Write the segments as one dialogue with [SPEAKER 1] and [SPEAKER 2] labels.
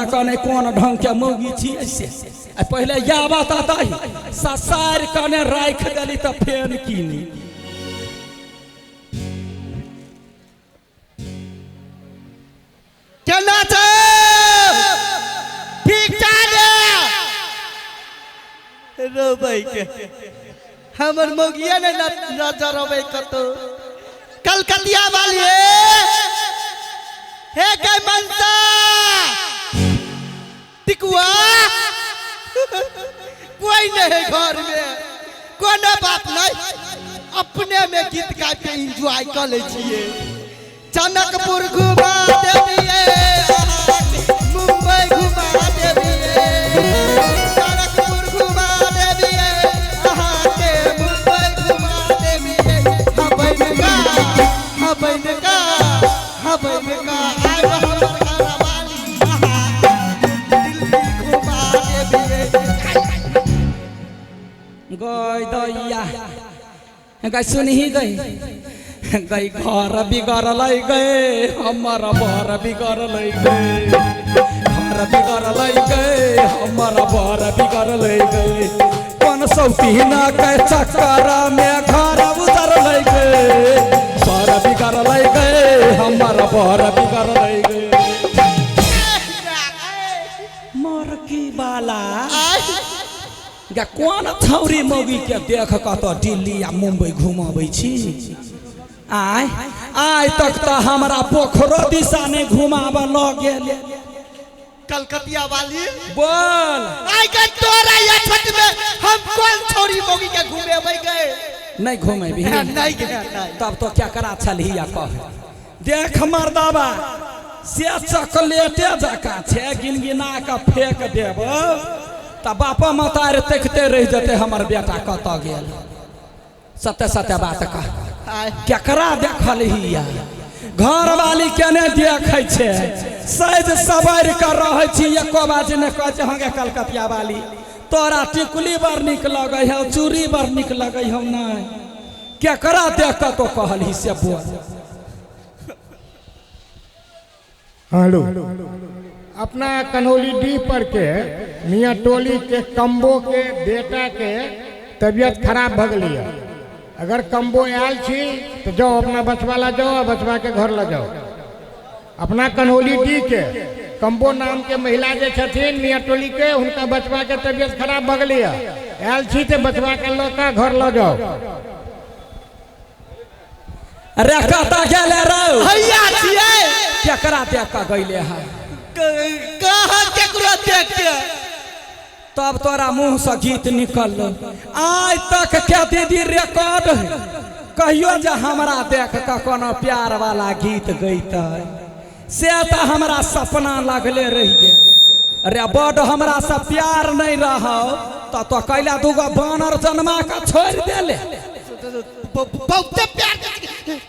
[SPEAKER 1] कने कोन ढंग के मौगी छियै से आ पहिले या बात आता ससार कने राखि देली तऽ फेन कीनी।
[SPEAKER 2] केना छै? ठीक छै रे रोबै के हमर मौगिया ने नजर अबै कतौ। कलकतिया वाली हे गे मनसा टिकुआ कोई नहीं है घर में, कोनो बात नहीं, अपने में गीत गा के एंजॉय कर ले छिए। जनकपुर घुमा देबिए, मुंबई घुमा देबिए, जनकपुर घुमा देबिए, अहाँके मुंबई घुमा देबिए। हबैन का हबैन का हबैन का आब हमर घरवाली अहाँके दिल्ली घुमा देबिए।
[SPEAKER 1] गई दैया गई सुनही गई गई घर बिगड़लै गए हमर बर बिगड़लै गए घर बिगड़लै गए हमर बर बिगड़लै गए कोन सौतीना के चक्कर में घर उजरलै गए बर बिगड़लै गए हमर बर बिगड़लै गए। मरकी बाला गे कोन छौरी मौगी के देख कऽ तऽ दिल्ली आ मुंबई घुमाबै छी? आय आइ तक तऽ हमरा पोखरो दिशा नहि घुमाबऽ लऽ गेल।
[SPEAKER 2] कलकतिया वाली
[SPEAKER 1] बोल
[SPEAKER 2] आइ के तोरा अछत में हम कोन छौरी मौगी के घुमेबै गए?
[SPEAKER 1] नहीं घुमेबी
[SPEAKER 2] नहीं गए नहीं।
[SPEAKER 1] तब तो क्या करा छलही या कह देख मर्दाबा से चॉकलेटे जकाँ छै गिन गिना कऽ फेंक देब तऽ बाप मतार देखते रहि जेतै हमर बेटा कतऽ गेल। सत्य सत्य बात कह केकरा देखलही या? घरवाली केने देखै छै सज सवारि कऽ रहै छी एको बाज नहि कहै छै हँ गे कलकतिया वाली तोरा टिकुली बड़ नीक लगै हौ चूड़ी बड़ नीक लगै हौ। नहि केकरा देख कऽ तो कहलही से बोल।
[SPEAKER 3] हेलो अपना कन्हौली डी पर के मियाँ टोली के कम्बो के बेटा के तबियत खराब भऽ गेलै। अगर कम्बो आयल छी तो जाओ अपना बचवा ला जाओ आ बचवा के घर ला जाओ। अपना कन्हौली डी के कम्बो नाम के महिला जे छथिन मियाँ टोली के हुनका बचवा के तबियत खराब भऽ गेलै। आयल छी तो बचवा के लऽ कऽ घर लऽ जाओ।
[SPEAKER 1] अरे कतऽ गेले रौ?
[SPEAKER 2] हैया छियै।
[SPEAKER 1] केकरा देख कऽ गइले हँ?
[SPEAKER 2] कहाँ केकरो देख के
[SPEAKER 1] तब तोरा मुँह से गीत निकल। आइ तक के दीदी रिकॉर्ड है कहियो जे हमरा देख कऽ कोनो प्यार वाला गीत गैतै से तऽ हमरा सपना लगले रहि गेल। अरे बड हमरा से प्यार नहीं रहौ तऽ तो कैला दूगो बानर जन्मा कऽ छोड़ि देले।
[SPEAKER 2] बहुते प्यार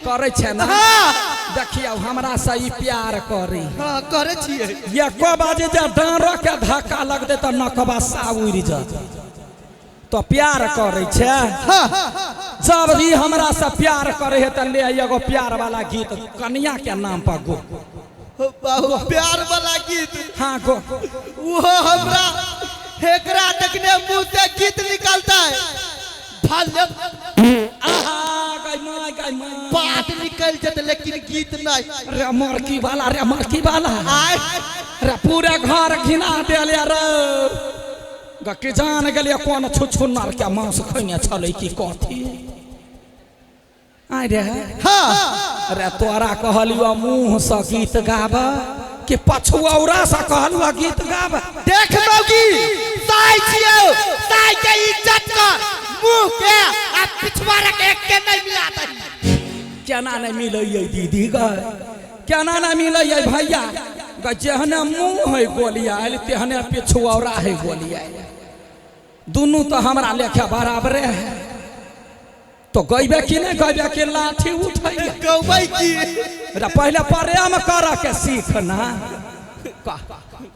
[SPEAKER 1] करै छै ना?
[SPEAKER 2] हाँ।
[SPEAKER 1] देखियौ हमरा से ई प्यार करी।
[SPEAKER 2] हाँ करै छियै।
[SPEAKER 1] एको बाजे जे डाँरो के धक्का लगतै तऽ नकबा सा उड़ि जेतै। तो प्यार करै छै।
[SPEAKER 2] हाँ।
[SPEAKER 1] जब ई हमरा से प्यार करै है तऽ ले एगो प्यार वाला गीत कनिया के नाम पर गो।
[SPEAKER 2] बहु प्यार वाला गीत।
[SPEAKER 1] हाँ गो।
[SPEAKER 2] वो हमरा एकरा देखने मुंह से गीत निकलता है भले
[SPEAKER 1] आहा गई माय गई माय
[SPEAKER 2] बात निकल जते लेकिन गीत नहीं।
[SPEAKER 1] रे मरकी वाला रे मरकी वाला
[SPEAKER 2] आय
[SPEAKER 1] रे पूरा घर घिना देले रे ग की जान गेलिए कोन छुछुन्नर के मांस खैने छलै की कथी। आय रे
[SPEAKER 2] हाँ।
[SPEAKER 1] अरे तोरा कहलियो मुँह से गीत गाब कि पछुऔरा से कहलियो गीत गाब?
[SPEAKER 2] देख मौगी साई छियौ साई के इज्जत कर मुँह के आ पिछवाड़ा के एक के नहीं मिला दही।
[SPEAKER 1] केना नहीं मिलैयै दीदी गए केना नहीं मिलैयै भैया गए? जेहने मुँह है गोलियाल तेहने पिछुऔरा है गोलियाल दुनू तो हमरा लेखे बराबरे है। तो गैबे कि नहीं गैबे कि लाठी उठैया
[SPEAKER 2] गौबै की?
[SPEAKER 1] रे पहले प्रेम कर के सीख ना।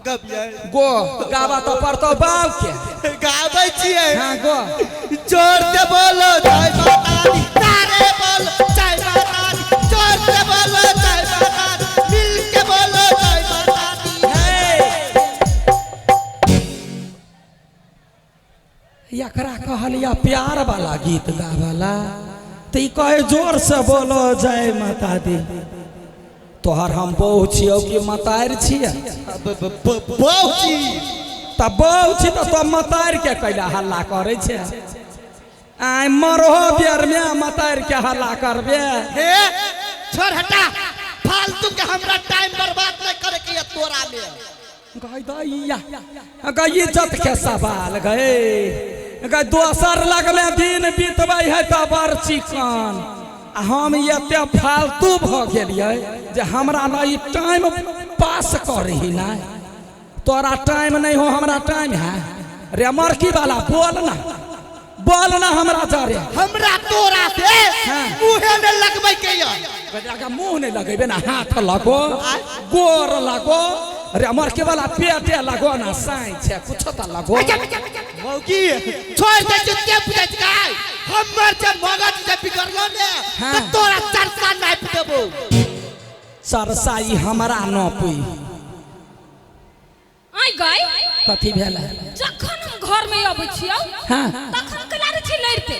[SPEAKER 2] गबियै
[SPEAKER 1] गो गाबा तो पड़तो बाप के
[SPEAKER 2] गाबै छियै।
[SPEAKER 1] हाँ गो
[SPEAKER 2] जोर से बोलो जय माता दी तारे बोलो जय माता दी जोर से बोलो जय माता दी मिल के बोलो जय माता दी।
[SPEAKER 1] हे एकरा कहलिया प्यार वाला गीत गावला तऽ ई कहे जोर से बोलो जय माता दी। तोहर हम बहू छियौ कि मतारि छियै?
[SPEAKER 2] बहू छी।
[SPEAKER 1] तऽ बहू छी तऽ तो मतारि के कैला हल्ला करै छै? आइ मरहो बेर में मतारि के हल्ला करबे?
[SPEAKER 2] हे छोड़ हटा, फालतू के हमरा टाइम बर्बाद नहीं करे के तोरा ले।
[SPEAKER 1] गई दैया गई इज्जत के सवाल गए गई, दोसर लगमे दिन बीतबै है तऽ बड़ चिकन, आ हम एते फालतू भऽ गेलियै जे हमरा ने ई टाइम पास करही नहि। तोरा टाइम नहीं हो, हमरा टाइम है। रे मरकी वाला बोल ना, बोल ना हमरा जरे।
[SPEAKER 2] हमरा तोरा से मुँहे ने लगबै के या।
[SPEAKER 1] मुँह नहीं लगेबे ना, हाथ लगो गोर लगो, रे मरकी वाला पेटे लगो ना, साई छै कुछ तऽ लगो।
[SPEAKER 2] मौकी छोड़ दे जिते बुझै छै हमर जे मगज जे बिगड़लो ने त तोरा चरसा नापि देबो।
[SPEAKER 1] चरसा ई हमरा नपी।
[SPEAKER 4] आइ गई
[SPEAKER 1] कथी भेल?
[SPEAKER 4] जखन हम घर में अबै छियौ
[SPEAKER 1] हां
[SPEAKER 4] तखन कला रे छी लड़ते।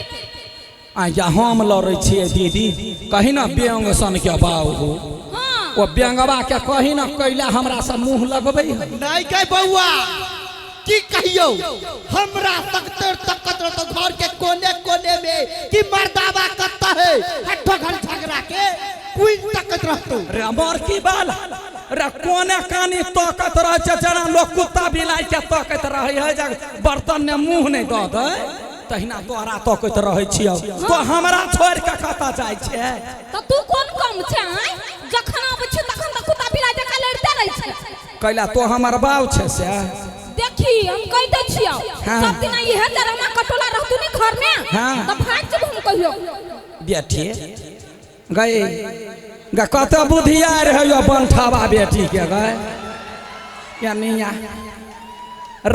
[SPEAKER 1] आ हम लड़ै छियै दीदी, कही ना व्यंग सन के बाऊ हो। ओ व्यंगवा के कही ना कैला हमरा से मुंह लगबै है।
[SPEAKER 2] नहीं गई बउआ की कहियो, हमरा सकतर तकत तो घर के कोने कोने में कि मर्दावा कत्ता है हट्ठो घर झगड़ा के कोई तकत रहतो।
[SPEAKER 1] रे मरकी बाला रे कोने कानी तकत रहे छै, जेना लोग कुत्ता बिलाई के तकत रहे है, जे बर्तन ने मुंह नहीं दऽ दै तहिना तोरा तकत रहे छियौ। तो हमरा छोड़ के कतऽ जाइ छै?
[SPEAKER 4] त तू कोन कम छै? जखन आबै छै तखन त कुत्ता बिलाई जकाँ लड़ते रहै छै।
[SPEAKER 1] कैला तो हमर बाऊ छै से?
[SPEAKER 4] देखी हम कह दै छियौ सब दिन इहे डरामा कटोला रहतु नी घर में त भाग जेबो हम कहियो।
[SPEAKER 1] बेटी गई गा कत बुधियार है यो बनठावा बेटी के गए यानी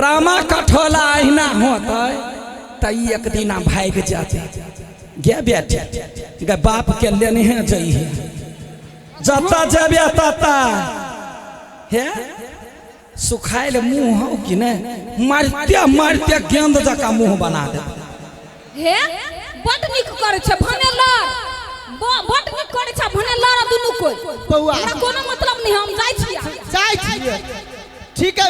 [SPEAKER 1] रामा कठोला अहिना होतै त एक दिना भागि जेतै। गे बेटी गे बाप के लेने जइहे, जतऽ जेबे ततऽ हे सुखाइल मुँह हौ कि नहि, मारिते मारिते गेंद जकाँ मुँह बना दे।
[SPEAKER 4] हे बड नीक करै छै भने लड़, बड नीक करै छै भने लड़ दुनू कोइ।
[SPEAKER 2] बउआ
[SPEAKER 4] हमरा कोनो मतलब नहीं, हम जाइ छियै।
[SPEAKER 2] जाइ छियै ठीक है।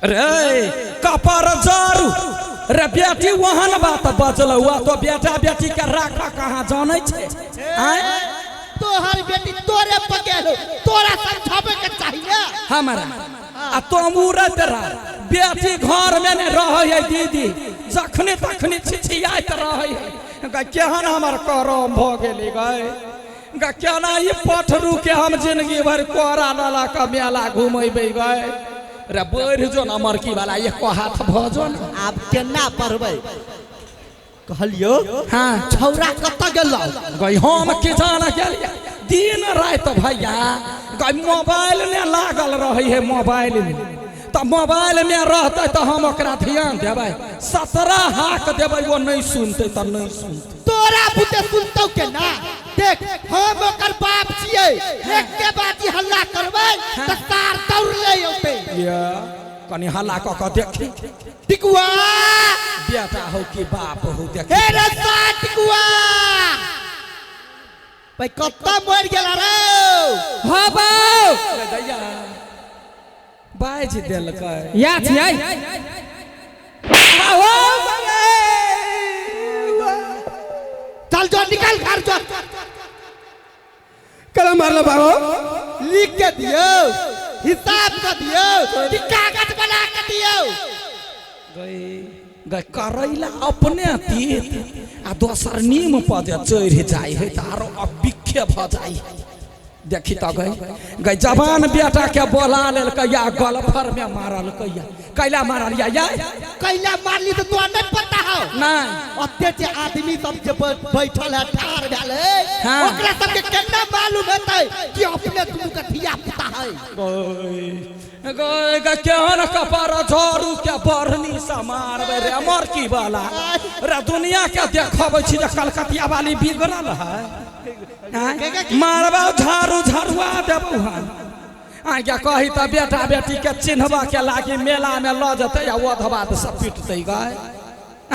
[SPEAKER 1] रे कपर जरू रे बेटी ओहन बात बजलौ तो बेटा बेटी के राख कहाँ जानै छै? आँय
[SPEAKER 2] तोहर बेटी तोरे पकेलो, तोरा समझावे के चाहिए
[SPEAKER 1] हमरा। आ तो मुरत रह बेटी घर में ने रहै है दीदी, जखने तखने छिछियाइत रहै है। केहन हमर करम भऽ गेलै गए, केना ई पठरू के हम जिंदगी भरि कोरा लला के मेला घुमेबै गए। रे बढ़ि जो ना मरकी वाला, एको हाथ भऽ जो ना।
[SPEAKER 2] आब केना पढ़बै कहलियो?
[SPEAKER 1] हाँ
[SPEAKER 2] छौरा कतऽ गेलौ?
[SPEAKER 1] गई हम की जान गेलियै दिन राति भैया गई मोबाइल ने लागल रहै है, मोबाइल में तऽ मोबाइल में रहतै तऽ हम ओकरा ध्यान देबै, 17 हाक देबै वो नहीं सुनतै तऽ नहीं सुनतै।
[SPEAKER 2] तोरा बुते सुनतौ के ना? देख हम ओकर बाप छियै, एके बाजी हल्ला करबै तऽ तार दौड़ ले औतै।
[SPEAKER 1] या कनी हल्ला कऽ कऽ देखी
[SPEAKER 2] टिकुआ
[SPEAKER 1] बेटा हो कि बाप हो। देखी
[SPEAKER 2] हे रे सा टिकुआ भाई कत्ता मर गेला रे?
[SPEAKER 1] हाँ बाऊ दैया बाजि देलकै।
[SPEAKER 5] या छियै
[SPEAKER 2] चल जो निकल घर जो।
[SPEAKER 5] कलम मारलो बाबू,
[SPEAKER 2] लिख के दियो, हिसाब के दियो, कि कागज बना के दियो।
[SPEAKER 1] गई गई करैला अपने तीत आ दोसर नीम पर जे चढ़ि जाइ है तऽ आरो अबिखे भऽ जाइ है। देखी तऽ गई गई जवान बेटा के बोला लेलकै या गलफर में मारलकै। कैला मारल या?
[SPEAKER 2] कैला मारली तऽ तोरा नहीं पता हौ?
[SPEAKER 1] नहीं।
[SPEAKER 2] ओते जे आदमी सब जे बैठल है ठाढ़ भेल है ओकरा सबके केना मालूम हेतै कि अपने दुनू के धिया पुता है।
[SPEAKER 1] गई गई केहन कपार झाड़ू के बढ़नी से मारबै रे मरकी वाला। रे दुनिया के देखबै छी जे कलकतिया वाली बिगड़ल है, मारबौ झाड़ू झाड़ुआ देबौ हम। आज्ञा कही तऽ बेटा बेटी के चिन्हबा के लागी मेला में लऽ जेतै आ ओधवा से पिटतै गए।